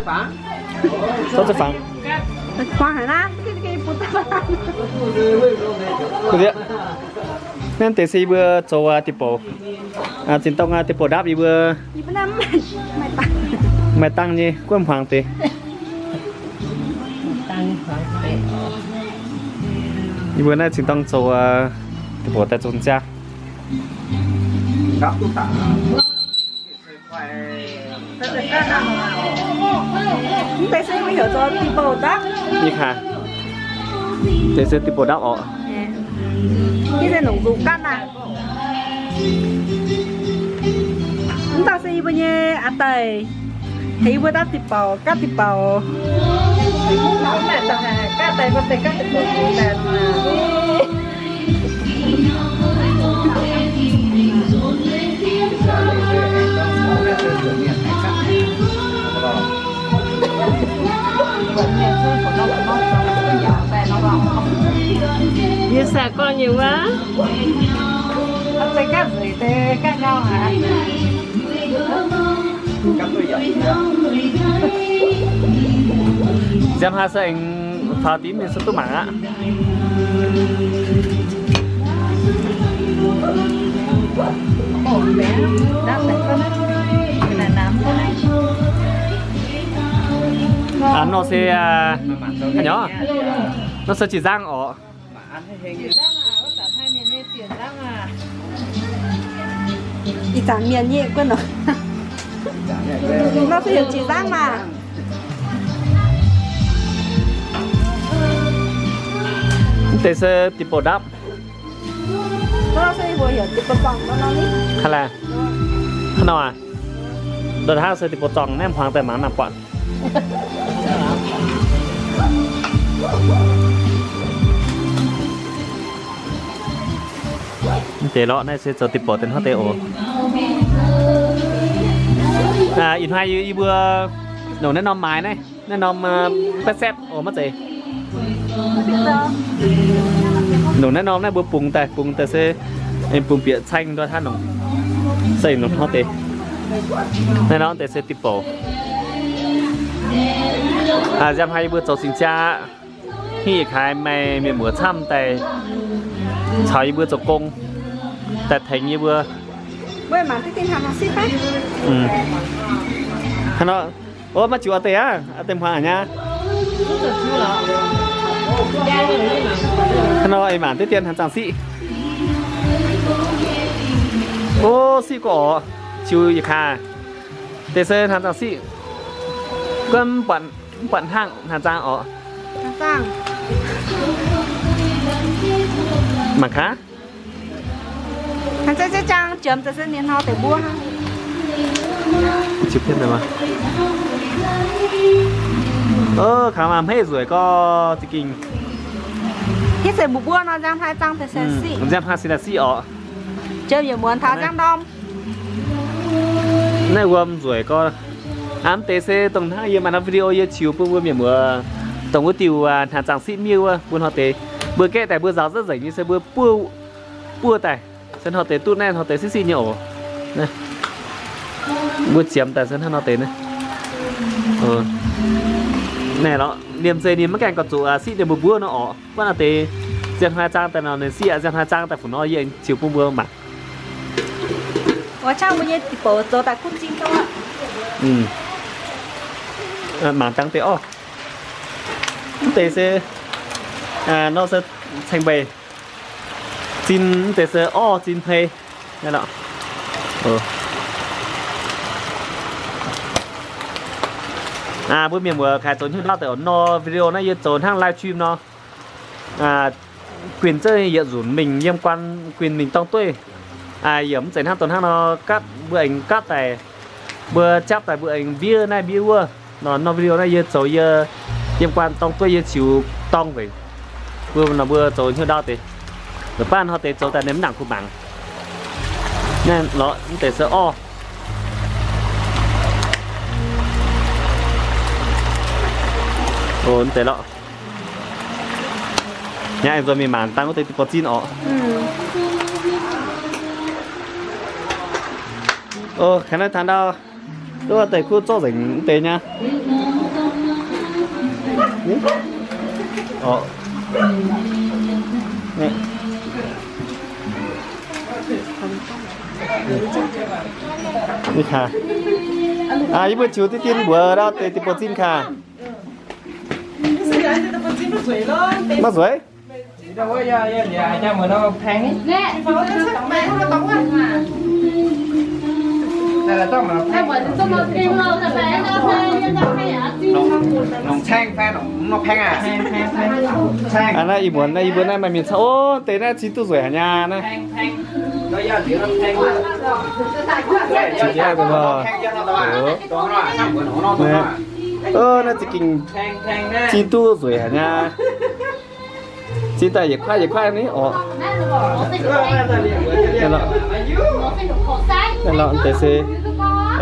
Zorqv zuqc fangx. Naaiv deix se yie mbuo zoux deic-bouc. Zinh dongh deic-bouc ndapv yie mbuo maaih dangh nyei guonv hmuangx deix. Yie mbuo naaiv zinh dongh zoux deic-bouc daaih zoux ziangh. Mv deix se mbuo heuc zoux deic-bouc ndapv. Ih kaa, deix se deic-bouc ndapv orqc. Ih se nongc nzuqc ganh aqv. Mv dauh se yie mbuo nyei aa daic, heuc yie mbuo ndapv deic-bouc, gapv deic-bouc. Yie sai gorngv nyei wuov. Nziaamv haaix se aengx faaux dimv mienh se duqv mangc aqv. Aa, nor se, aa, nyorx, nor se jiex nzangv orqc. Ih zanc mienh nyei guonv nor. Nor se heuc jiex nzangv maah. Mv deix se deic-bouc ndapv. Hnangv naaiv aac, ndongc hnangv se deic-bouc zorngh naaiv hmuangx daaih mangc naaiv buatc. Mv deix lorqc, naaiv se zoux deic-bouc deix hnangv deix oc. Ih hnoi yie mbuo longc naaiv norm maaiz naaiv, naaiv norm baeqv saepv oc, maiv zeiz. Longc naaiv norm naaiv mbuo bungx daaih, bungx daaih se bungx bieqc caeng nduov hnangv nor. Se longc hnangv deix. Naaiv norm deix se deic-bouc. Nziaamv haaix yie mbuo zoux cingx jaa aqv. Hingv yietc kaaix maaih mienh muoz camv daaih caux yie mbuo zoux gong, daaih tengx yie mbuo. Hnangv nor, o, maiv ziux aa deix aqv, aa deix hmuangx aqv nyei. Hnangv nor, aengx mangc deix dien hnaangx zaangh siqv. O, siqv gorqv oc, ziux yietc kaaix. Deix se hnaangx zaangh siqv. Gorngv mv buatc hnangv hnaangx zaangh orqc. Mangc gaax. Kangx maaih hmeiv nzueic gorx za'gengh. Hitv se mbuo mbuo nor nziang hnoi zaangh deix se siqv. Nziang hnoi siqv daaih siqv orqc. Jiem yietc muonz taux nziang ndorm. Naaiv wuom nzueic gorx. Aa, mv deix se dongh hnangv yie maaih norm video yie ziux bun mbuo mienh muoz dongh wuov diuh hnaangx zaangh siqv miev wuov, mbuo hnoi deix mbuo gaeqv daaih mbuo nzaaux zengc nyei se mbuo buov daaih, se hnoi deix duqv naaiv hnoi deix siqv siqv nyei oc. Mbuo ziemx daaih se hnangv nor deix naaiv. Naaiv lorqc, liemh zeih ninh maiv gaengh gorngv zuqc siqv ninh mbuo mbuov nor orqc. Guanh naaiv deix nziang hnoi zaangh daaih nor ninh siqv aqv, nziang hnoi zaangh daaih fu nor yie ziux bun mbuo mangc. Mangc dangh deix orv. Mv deix se nor se ceng mbeix. Zinh mv deix se orv zinh hmei. Mbuo mienh muoz kaaix zoux hnyouv ndau deix oc. Nor video naaiv yie zoux hnangv live stream nor. Guinh zengv yietc nzunc mingh yiem guan guinh mingh dorng dueiv. Yaac mv zeiz hnangv dongh hnangv nor gapv mbuo aengx gapv daaih, mbuo japv daaih mbuo aengx mbiev naaiv mbiev wuov. Nor, nor video naaiv yie zoux yie yiem guan dorng dueiv yie ziux dorng nzengc. Mbuo nor mbuo zoux hnyouv ndau deix. La'baav hnoi deix zoux daaih ninh mv nangc kuh mangc. Naaiv lorqc mv deix se orv. Mv deix lorqc. Nyaah aengx nzuonx mingh mangc dangh wuov deix deic-bouc zinh orqc. Kaaix naaiv taux ndau, duqv deix kuv zorqv nzengc mv deix nyei. Orqc. Ni kaax. Aa, yie mbuo ziux diqv dien mbuox ndau deix deic-bung zinh kaax. Maiv nzueic. Aa, naaiv ih muonz naaiv yie mbuo naaiv maaih mienh camv. Ov, deix naaiv zinh duqv nzueic haic nyei naaiv. Ov, naaiv za'gengh zinh duqv nzueic haic nyei. Zinh daaih yietc kuaaiv yietc kuaaiv ni orqc. Deix se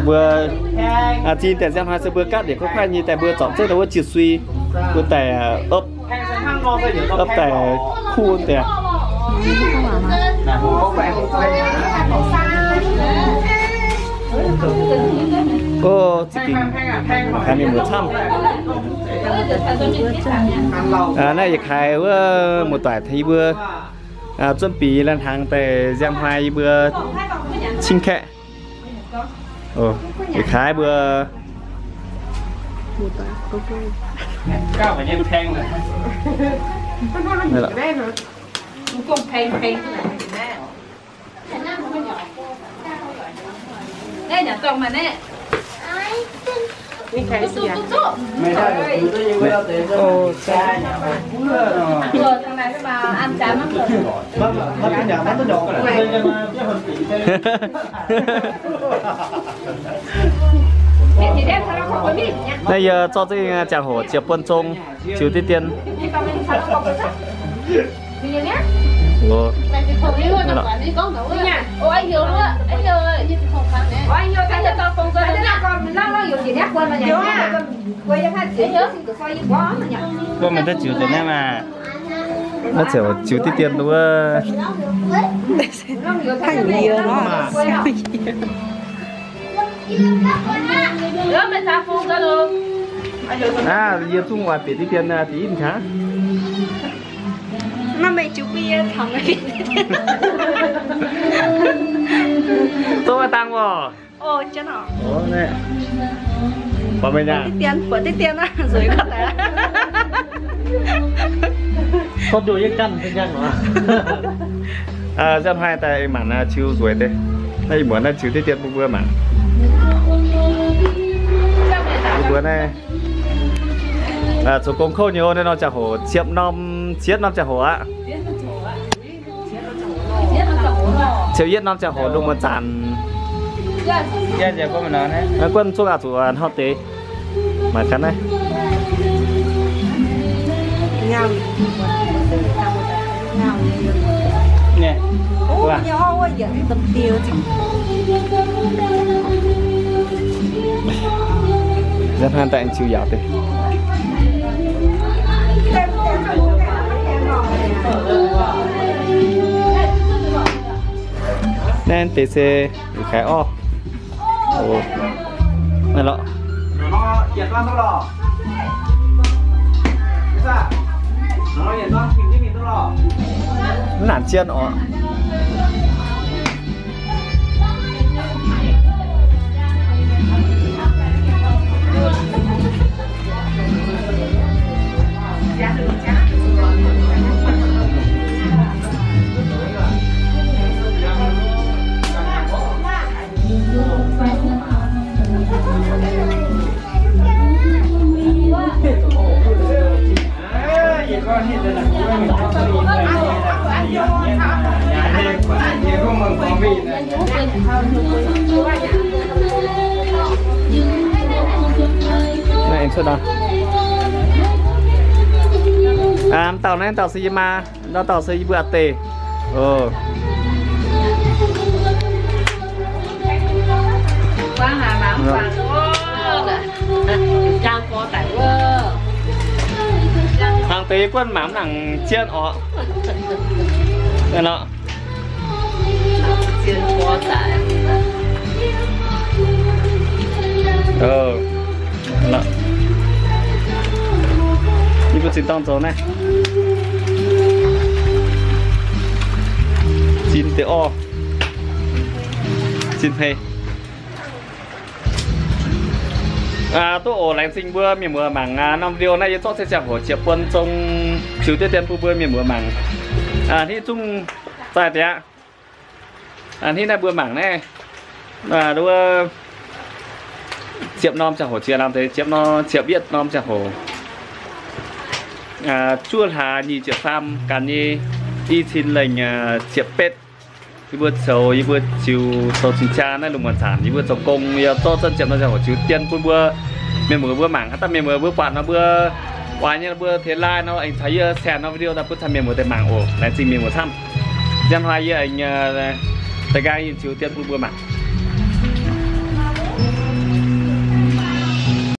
mbuo, zinh daaih nziang hnoi se mbuo gaatv yietc kuaaiv kuaaiv nyei daaih mbuo zorpc zeiv daaih wuov jiu sui, mbuo daaih opv, opv daaih kuv deix. Ov, za'gengh haiz mienh muoz camv. Naaiv yietc kaaix wuov muoz-doic tengx yie mbuo zuonv bieqc lan hnaangx daaih nziang hnoi yie mbuo cingv kaeqv. Yietc kaaix mbuo Naaiv yie zorqv zengv ziangh hoc ziepc buonc zong ziux diqv dien. Mbuo maiv daaih ziux deix naaiv maah. Naaiv ziouc ziux diqv dien wuov. Aav, yie zungv oix bieqc diqv dien deix ih kaax. Naaiv meih ziux bun yie taux meih bieqc diqv dien. Duqv dangh oc. Buatc meih nyei. Buatc diqv dien aqv, nzueic gauh daaih. Nziang hnoi daaih maanc ziux nzueic deix. Naaiv ih muonz naaiv ziux diqv dien bun mbuo maanc. Mbuo naaiv zoux gong kouv nyei, naaiv norm ziangh hoc ziepc norm, ziepc norm ziangh hoc aqv. Ciou yietv norm ziangh hoc lungh muonz zanc. Guonv zungv aqv, zuqc hnangv deix. Mangc gaax naaiv. Nzengc hnangv daaih ziux yaauc deix. Naaiv deix se yietc kaaix orv. Naaiv lorqc. Mv naanc jienv orqc. Aa, dauh naaiv dauh se yie maa, dauh dauh se yie mbuo aa deix. Hnangv deix guonv mangc mv nangc jienv orqc. Zinh dorngh zoux naaiv. Zinh deix orv. Zinh hmei. Duqv oc. Laengz zingh mbuo mienh muoz mangc norm video naaiv. Yie zorqv se ziangh hoc ziepc buonc zong ziux diqv dien bun mbuo mienh muoz mangc. Hnangv zungv zaih deix aqv. Hnangv naaiv mbuo mangc naaiv, wuov ziepc norm ziangh hoc, ziepc norm, ziepc yietv norm ziangh hoc, zuov hlaax nyic ziepc faam, ganh nyei i cin lengh ziepc betv. Yie mbuo zoux, yie mbuo ziux zoux cing-jaa naaiv lungh muonc zanc yie mbuo zoux gong yie zorqv zunv ziepc norm ziangh hoc ziux dien bun mbuo mienh muoz mbuo mangc. Haaix dauh mienh muoz mbuo buatc nor, mbuo oix nyei mbuo tengx like nor, aengx caux yie share norm video daaih bun caux mienh muoz daaih mangc oc. Laengz zingh mienh muoz camv. Njang hnoi yie aengx da'nqaang yie ziux dien bun mbuo mangc.